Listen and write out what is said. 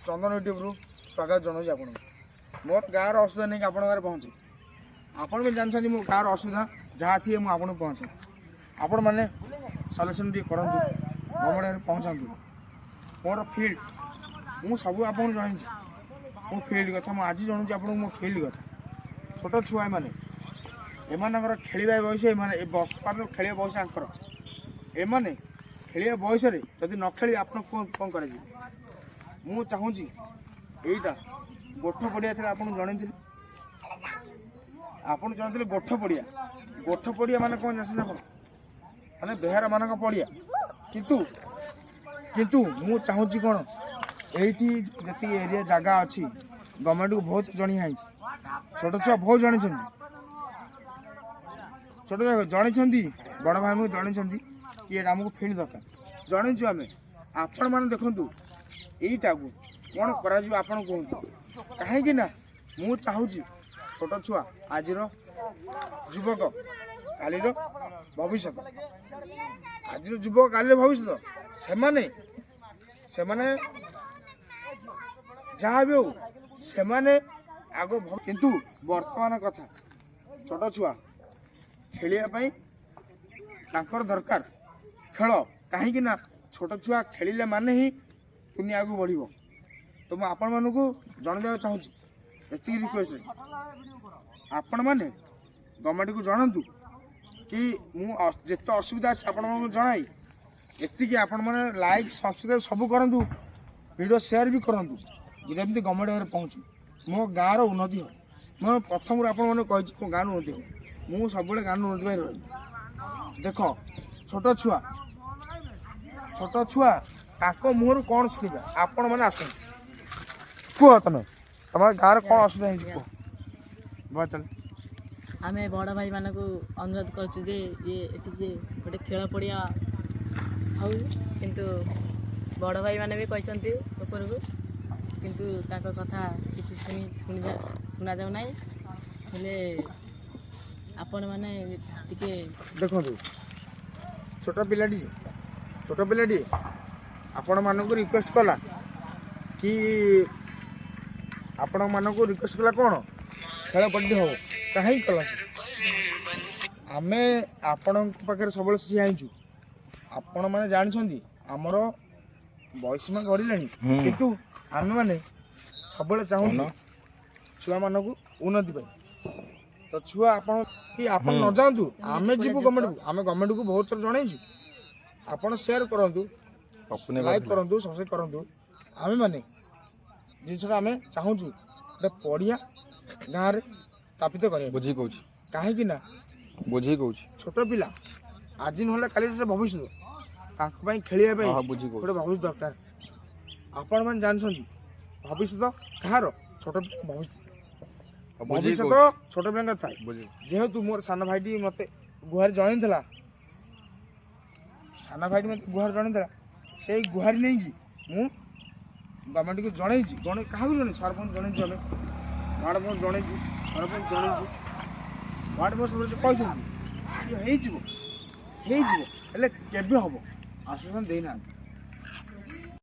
ଚନ୍ଦନ ୟୁଟ୍ୟୁବରୁ ସ୍ୱାଗତ ଜଣାଉଛି ଆପଣଙ୍କୁ। ମୋର ଗାଁର ଅସୁବିଧା ନେଇକି ଆପଣଙ୍କ ଘରେ ପହଞ୍ଚି। ଆପଣ ବି ଜାଣିଛନ୍ତି, ମୋ ଗାଁର ଅସୁବିଧା ଯାହା ଥିଏ ମୁଁ ଆପଣଙ୍କୁ ପହଞ୍ଚାଏ। ଆପଣମାନେ ସଲ୍ୟୁସନ୍ ଟିକେ କରନ୍ତୁ, ଗଭର୍ଣ୍ଣମେଣ୍ଟରେ ପହଞ୍ଚାନ୍ତୁ। ମୋର ଫିଲ୍ଡ ମୁଁ ସବୁ ଆପଣଙ୍କୁ ଜଣାଇଛି ମୋ ଫିଲ୍ଡ କଥା। ମୁଁ ଆଜି ଜଣାଉଛି ଆପଣଙ୍କୁ ମୋ ଫିଲ୍ଡ କଥା। ଛୋଟ ଛୁଆ ଏମାନେ, ଏମାନଙ୍କର ଖେଳିବା ବୟସ। ଏମାନେ ଏ ବର୍ଷମାନ ଖେଳିବା ବୟସ ଆଙ୍କର। ଏମାନେ ଖେଳିବା ବୟସରେ ଯଦି ନ ଖେଳିବେ, ଆପଣ କ'ଣ କରାଯିବ? ମୁଁ ଚାହୁଁଛି, ଏଇଟା ଗୋଠ ପଡ଼ିଆ ଥିଲା, ଆପଣଙ୍କୁ ଜଣେଇଥିଲି। ଆପଣ ଜଣେଇଥିଲେ ଗୋଠ ପଡ଼ିଆ। ଗୋଠ ପଡ଼ିଆ ମାନେ କ'ଣ ଜାଣିଛନ୍ତି ଆପଣ? ମାନେ ବେହେରାମାନଙ୍କ ପଡ଼ିଆ। କିନ୍ତୁ ମୁଁ ଚାହୁଁଛି କ'ଣ, ଏଇଠି ଯେତିକି ଏରିଆ ଜାଗା ଅଛି, ଗଭର୍ଣ୍ଣମେଣ୍ଟକୁ ବହୁତ ଜଣେଇ ହେଇଛି। ଛୋଟ ଛୁଆ ବହୁତ ଜଣେଇଛନ୍ତି, ଛୋଟ ଛୁଆ ଜଣେଇଛନ୍ତି, ବଡ଼ ଭାଇମାନଙ୍କୁ ଜଣେଇଛନ୍ତି କି ଏଇଟା ଆମକୁ ଫିଲ୍ଡ ଦରକାର। ଜଣେଇଛୁ ଆମେ। ଆପଣମାନେ ଦେଖନ୍ତୁ, ଏଇଟାକୁ କ'ଣ କରାଯିବ ଆପଣ କୁହନ୍ତୁ। କାହିଁକି ନା ମୁଁ ଚାହୁଁଛି, ଛୋଟ ଛୁଆ ଆଜିର ଯୁବକ, କାଲିର ଭବିଷ୍ୟତ। ଆଜିର ଯୁବକ, କାଲିର ଭବିଷ୍ୟତ। ସେମାନେ ଯାହା ବି ହଉ, ସେମାନେ ଆଗ କିନ୍ତୁ ବର୍ତ୍ତମାନ କଥା, ଛୋଟ ଛୁଆ ଖେଳିବା ପାଇଁ ତାଙ୍କର ଦରକାର ଖେଳ। କାହିଁକି ନା ଛୋଟ ଛୁଆ ଖେଳିଲେ ମାନେ ହିଁ ଦୁନିଆ ଆଗକୁ ବଢ଼ିବ। ତ ମୁଁ ଆପଣମାନଙ୍କୁ ଜଣାଇଦେବାକୁ ଚାହୁଁଛି ଏତିକି ରିକ୍ୱେଷ୍ଟ, ଆପଣମାନେ ଗଭର୍ଣ୍ଣମେଣ୍ଟକୁ ଜଣାନ୍ତୁ କି ମୁଁ ଯେତେ ଅସୁବିଧା ଅଛି ଆପଣମାନଙ୍କୁ ଜଣାଇ ଏତିକି। ଆପଣମାନେ ଲାଇକ୍, ସବସ୍କ୍ରାଇବ୍ ସବୁ କରନ୍ତୁ, ଭିଡ଼ିଓ ସେୟାର ବି କରନ୍ତୁ, ଯେମିତି ଗଭର୍ଣ୍ଣମେଣ୍ଟ ଘରେ ପହଞ୍ଚୁ, ମୋ ଗାଁର ଉନ୍ନତି ହେବ। ମୁଁ ପ୍ରଥମରୁ ଆପଣମାନଙ୍କୁ କହିଛି, ମୋ ଗାଁର ଉନ୍ନତି ହେବ। ମୁଁ ସବୁବେଳେ ଗାଁର ଉନ୍ନତି ପାଇଁ ରହିବି। ଦେଖ, ଛୋଟ ଛୁଆ, ଛୋଟ ଛୁଆ ତାଙ୍କ ମୁହଁରୁ କ'ଣ ଶୁଣିବା? ଆପଣମାନେ ଆସନ୍ତୁ, କୁହ, ତମେ ତମର ଗାଁରେ କ'ଣ ଅସୁବିଧା ହେଇଛି କୁହ। ବା ଚାଲ। ଆମେ ବଡ଼ ଭାଇମାନଙ୍କୁ ଅନୁରୋଧ କରୁଛୁ ଯେ ଇଏ ଏଠି ଯେ ଗୋଟେ ଖେଳ ପଡ଼ିଆ ହଉ। କିନ୍ତୁ ବଡ଼ ଭାଇମାନେ ବି କହିଛନ୍ତି ଉପରକୁ, କିନ୍ତୁ ତାଙ୍କ କଥା କିଛି ଶୁଣି ଶୁଣି ଶୁଣାଯାଉ ନାହିଁ। ହେଲେ ଆପଣମାନେ ଟିକେ ଦେଖନ୍ତୁ, ଛୋଟ ପିଲାଟି, ଛୋଟ ପିଲାଟି ଆପଣମାନଙ୍କୁ ରିକ୍ୱେଷ୍ଟ କଲା କି, ଆପଣମାନଙ୍କୁ ରିକ୍ୱେଷ୍ଟ କଲା କ'ଣ, ଖେଳ ପଡ଼ିଆ ହବ। କାହିଁକି କଲା ସେ? ଆମେ ଆପଣଙ୍କ ପାଖରେ ସବୁବେଳେ ଠିଆ ହେଇଛୁ। ଆପଣମାନେ ଜାଣିଛନ୍ତି, ଆମର ବୟସୀମା ଗଡ଼ିଲାଣି, କିନ୍ତୁ ଆମେମାନେ ସବୁବେଳେ ଚାହୁଁଛୁ ଛୁଆମାନଙ୍କୁ ଉନ୍ନତି ପାଇଁ। ତ ଛୁଆ ଆପଣ କି ଆପଣ ନ ଯାଆନ୍ତୁ, ଆମେ ଯିବୁ ଗଭର୍ଣ୍ଣମେଣ୍ଟକୁ। ଆମେ ଗଭର୍ଣ୍ଣମେଣ୍ଟକୁ ବହୁତ ଥର ଜଣେଇଛୁ। ଆପଣ ସେୟାର କରନ୍ତୁ, ଲାଇକ୍ କରନ୍ତୁ, ସବସ୍କ୍ରାଇବ୍ କରନ୍ତୁ। ଆମେମାନେ ଜିନିଷଟା ଆମେ ଚାହୁଁଛୁ ଗୋଟେ ପଡ଼ିଆ ଗାଁରେ ସ୍ଥାପିତ କରିବା। ବୁଝି କହୁଛି। କାହିଁକି ନା ବୁଝି କହୁଛି। ଛୋଟ ପିଲା ଆଜି ନହେଲେ କାଲି ସେ ଭବିଷ୍ୟତ, ତାଙ୍କ ପାଇଁ ଖେଳିବା ପାଇଁ ହଁ, ବୁଝି କହୁଛି। ଗୋଟେ ଭବିଷ୍ୟତ ଦରକାର। ଆପଣମାନେ ଜାଣିଛନ୍ତି ଭବିଷ୍ୟତ କାହାର? ଛୋଟ ପିଲା ଭବିଷ୍ୟତ। ବୁଝି ଭବିଷ୍ୟତ କହୁଛି। ଛୋଟ ପିଲାଙ୍କର ଥାଏ। ବୁଝି। ଯେହେତୁ ମୋର ସାନ ଭାଇଟି ମୋତେ ଗୁହାରି ଜଣେଇଥିଲା, ସାନ ଭାଇଟି ମୋତେ ଗୁହାରି ଜଣେଇଥିଲା, ସେଇ ଗୁହାରି ନେଇକି ମୁଁ ଗଭର୍ଣ୍ଣମେଣ୍ଟକୁ ଜଣେଇଛି। ଜଣେ କାହାକୁ ଜଣେଇଛୁ? ସରପଞ୍ଚ ଜଣେଇଛୁ ଆମେ, ୱାର୍ଡ଼ ମେମ୍ବର ଜଣେଇଛୁ, ସରପଞ୍ଚ ଜଣେଇଛୁ। ୱାର୍ଡ଼ ମେମ୍ବର ସବୁବେଳେ କହିଛନ୍ତି କି ହେଇଯିବ, ହେଇଯିବ, ହେଲେ କେବେ ହେବ ଆଶ୍ୱାସନ ଦେଇନାହାନ୍ତି।